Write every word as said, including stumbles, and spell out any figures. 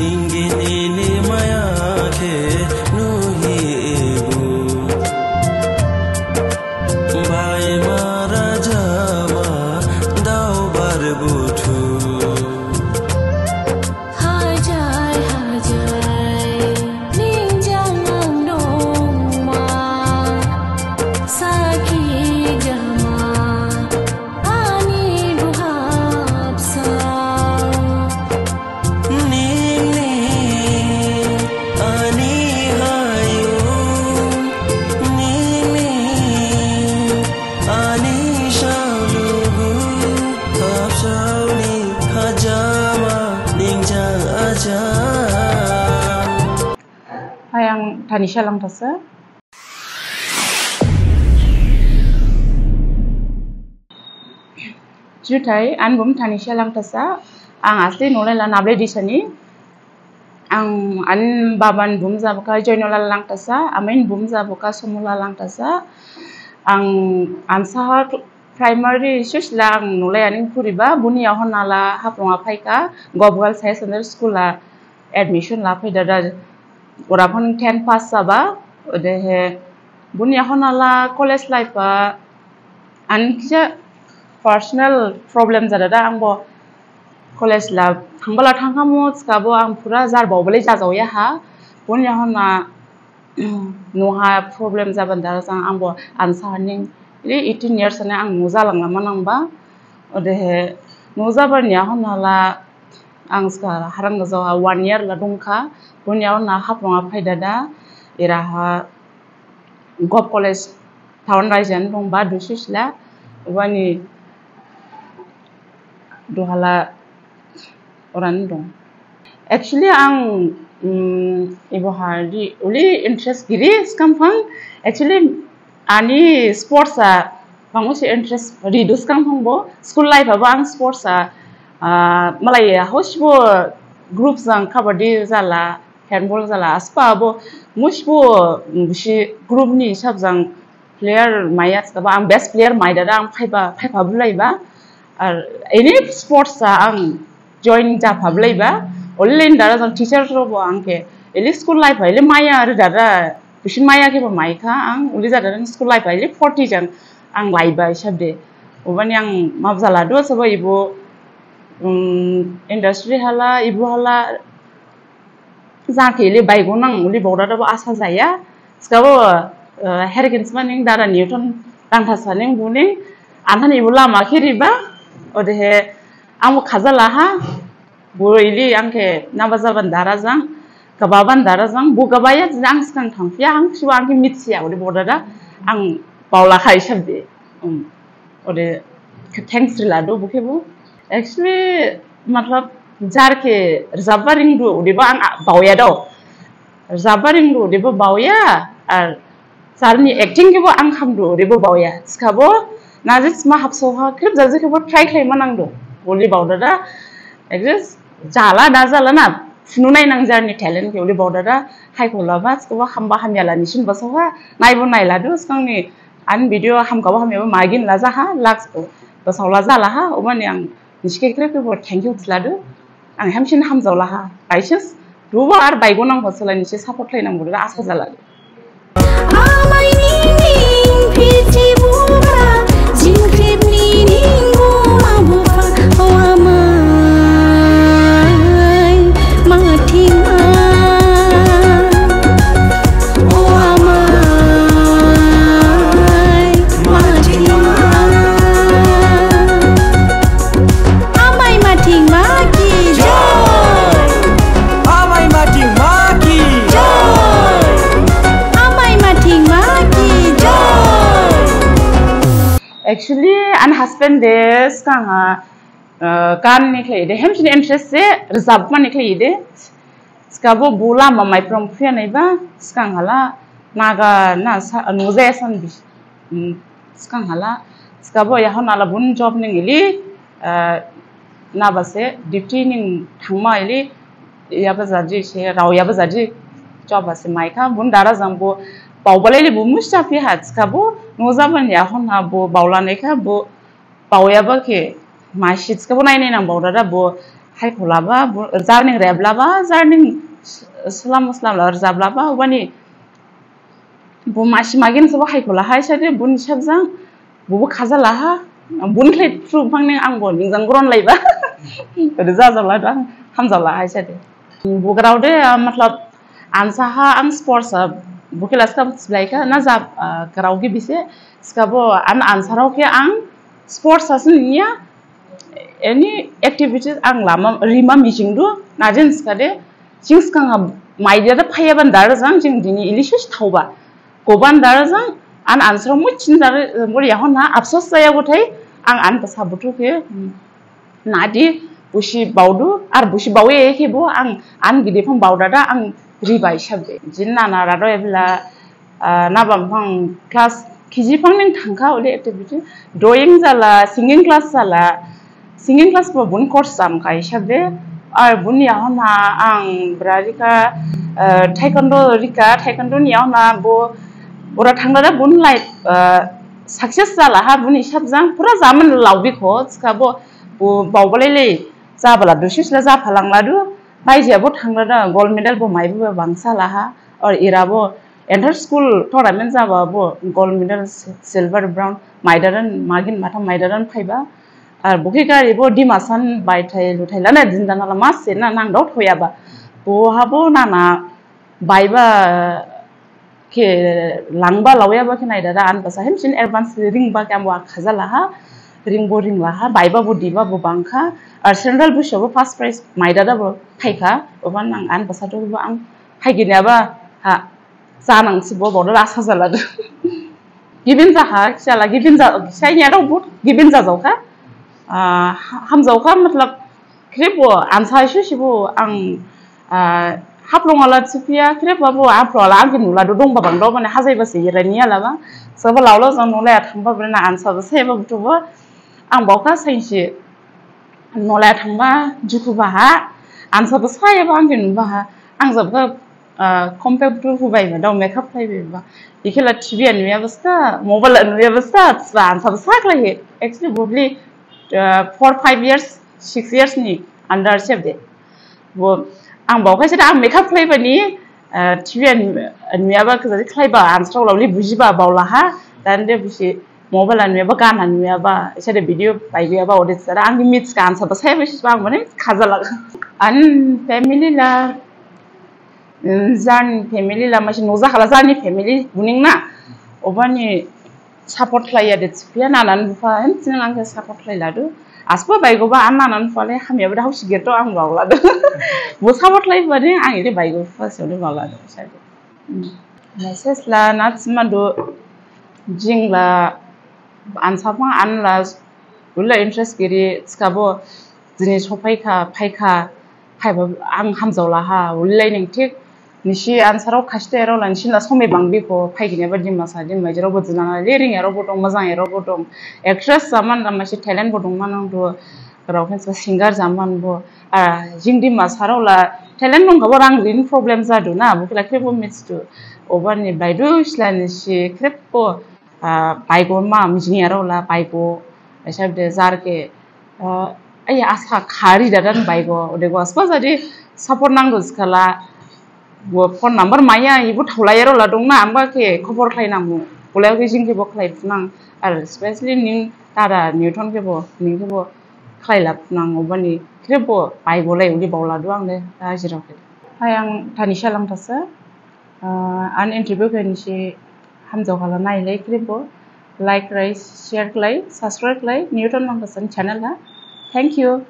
Ingin ini maya khe nuhi ibu. Bai mara jama dau bar buthu. Hajai, hajai, ningjang ang dongma. Sakhi jama, ani duhapsa. Nini, ani hayu, nini, ani shalugu, hapsauni hajama, ningjang aja. Hai, ang Tanisha Langthasa. Juthai, ani bumu Tanisha Langthasa, ang asli nolaila Nablaidisani. Ang ani babani bumu jabukha Joynolal Langthasa, amaini bumu jabukha Somula Langthasa. Ang ansaha primary sisla ang nolai ani phuriba, buni yahonala Haflonga phaikha, Govt Girls Higher Secondary School ha admission laphaidada, oraphang ten pass jaba, odehe, buni yahonala college life ha, ani kisa personal problem jadada, angbo college la thangbala thangkhamu, thikhabo ang phura jar baobalai jajaoyaha, buni yahona, noha problem jabani dara jang angbo ansa ning, ili eighteen years ani ang nujalangla manangba, odehe, nujabani yahonala, ang ska harang gajao ha one year la dongkha, buni yahona Haflonga phaidada, eraha Govt College Town Raijani dongba dususla, wani duhala orani dong. Actually, ang, um, iboha di uli interest giri skamphang. Actually, ani sports ha bangsi interest ridu skamphangbo. School life habo ang sports ha, ah, malai hosibo group jang kabaddi jala, handball jala, aspa habo musibo, um, bisi group ni hisab jang player maiya thikhabo ang best player maidada ang phaiba, phaiba bulaiba. Ar any sports ha ang join japha bulaiba. Olin dara jang teacher robo ang khe, ili school life ha ili maiya ridada, bisin maiya khebo maikha ang, uli jadada school life ha ili forty jang ang laiba hisab de. Obani ang map jaladu, sabo ibo, um, industry hala, ibo hala, jang khe ili baigonang uli baodada bo asa jaya. Thikhabo, eh, Harry Kinsman ning dara Newton Langthasa ning buning anthani ibo lama khe riba, odehe, angbo khajalaha, bo ili ang khe naba jabani dara jang, gababani dara jang, bo gabaya, ang sgang thangphiya, ang sibo ang khe mithiya, uli baodada, ang baolakha hisab de. Um, ode, thanks riladu bo khebo. Actually, matlab, jar khe rajabba ringdu, odebo ang, a, baoya do. Rajabba ringdu, odebo baoya, ar jarni acting khebo ang hamdu, odebo baoya. Thikhabo, naji sma habsaoha, khrip jaji khebo try khlaima nangdu, uli baodada. Actually, jala na jala na, phunu nainang jarni talent khe, uli baodada. Haikholaba, thikhabo hamba hamyala nisin basaoha, naibo nailadu, sgangni ani video hamkhabo hamyabo magin lajaha, laks bo, basaola jalaha, obani ang nisi khe khrip khebo thank you thiladu, ang hamsin hamjaolaha, by chance, duba ar baigonang basaola nisi support khlainang bo asa jaladu. Amai ning ning phiti bukha, jingkhrip ni ning buma bukha, o amai mathing a. O amai, mathing a. Amai mathing ma ki jai. Amai mathing ma ki jai. Amai mathing ma ki jai. Actually, ani husband de sgang ha, uh, gan ni khlai de, hamsin interest se rajabma ni khlai de. Thikhabo bo lama maiphrang phiya naiba, sgang hala, naga na sa, nujaya san bis, um, sgang hala, thikhabo yahon ala bun job ning ili, uh, naba se, duty ning thangma ili, yaba jadi se, raoyaba jadi, job ha se maikha, bun dara jang bo, baobalai li bo musa phiha, thikhabo, nujabani yahon ha bo, baola naikha bo, baoyaba khe, masi thikhabo nainai nang baodada bo, Haikholaba, jarning reblaba, jarning slam slam la rejablaba, obani bo masi magin sabo haikhola hai sade, boni sabjang, bobo khajalaha, boni khlai thru phangning angbo ningjang gron laiba. Ode jajaola dang, hamjaola hai sade. Bo grao de, matlab, ansaha ang sports ha, bo khe laska blaikha, na jab, grao gibi se, skabo an ansarao khe ang sports ha siniya, any activities ang lama rima mijingdu, najin skade, jing skang ha maidada phaiyaban darjang, jing dini ilisi thaoba. Goban darjang, an ansarao muchin dar, bor yahon ha, apsos jaya gothai, ang an basa buthu khe, nadi, busi baodu, ar busi baoye khe bo, ang, an gidi phang baodada, ang ribai sabde. Jin nana rado ebla, nabam phang class K G phang ning thangkha, ole activity. Drawing jala, singing class jala, singing class bo bun course jamkha hisabde. Ar bun yahon ha ang bra rikha, taekwondo rikha, taekwondo ni yahon ha bo, bora thangdada bun life, success jalaha, bun hisabjang, pura jaman laobikho, skabo, bo baobalailai, jabala dusi sila japhalangladu, baijabo thangdada, gold medal bo maibo bangsa laha, ar irabo, inter school tournament jaba bo gold medal, silver, bronze, maidaran, magin matham maidaran phaiba. Ar bo khe gari bo Dimasan baithai luthai lana dindanala mase na nangdao thoyaba. Bo habo nana baiba khe langba laoyaba khe naidada an basa hemsin advance ringba khe ambo khajalaha, ringbo ringlaha, baiba bo diba bo bangkha. Ar central busi bo first prize maidada bo phaikha, oban ang an basa to bo ang haiginyaba ha. Janang si bo baoda asa jaladu. Gibin jaha, kisa la gibin ja, kisa niya dong but, gibin jajaokha. Hamjaokha, matlab, khrip bo, ansa isu sibo, ang, Haflong ala siphiya, khrip bo, Haflong ala ang khe nuladu dongba bangdao, mane hajaiba se yera niya laba. Saba laola jang nulaya thangba brena ansa ba saiba buthu bo, ang baokha sainsi. Nolai thangba, jukhuba ha, ansa bo saiba ang khe nuba ha, ang jabkha, compact tu hubai ba, dao makeup khlaibai ba. Ikhela T V ha nuya basta, mobile ha nuya basta, sba ansa bo sa khlaihi. Actually, bobli, four, five years, six years ni under sep de. Bo, ang baokha sida ang makeup khlaiba ni, T V ha nuyaba kajadi khlaiba, ansarao laoli bujiba baolaha, dan de busi, mobile ha nuyaba, gan ha nuyaba, isade video baiguyaba, ode sara, ang mithikha ansa ba saiba sisba ang mane khajala. An family la, jan family la, masi noja khala jani family, buning na, obani support khlaiya de siphiya, nanan bupha, hem sini ang khe support khlailadu. Asba baigoba, an nanan bupha le, hamyaba da hausi gerto ang baoladu. Bo support khlaiba de, ang ede baigo bupha, sode baoladu, isade. Message la na thima du jing la ansa phang an la ula interest giri skabo jini sophaikha phaikha phaiba ang hamjaolaha ulai ning thik nisi ansarao khasiterao la nisi la somai bangbikho phaiginyaba Dimasa Dimajirao bo jinang le ringyarao bo dong majangyarao bo dong actress jaman la masi talent bo dong manang du Grao khe singer jaman bo, jing Dimasarao la talent dongkhabo rang rin problem jadu na, bo khe la khrip bo mithidu. Obani baidu sila nisi khrip bo, baigo ma mijingyarao la baigo, aisa bede jar khe, ai asa khari dadan baigo, odego asba jadi support nangdu sikhala, Bo phone number maya, ibo thaolaiyarao la dong na, angba khe khobor khlai nangmu. Bolai khe jing khe bo khlai phunang. Ar specially ning dada Newton khe bo, ning khe bo khlai la phunang, obani khe bo bai bolai uli baoladu ang de, da jirao khe. Hai ang Tanisha Langthasa, an interview khe nisi hamjao khala nailai khe bo. Like khlai, share khlai, subscribe khlai, Newton Langthasa ni channel ha. Thank you.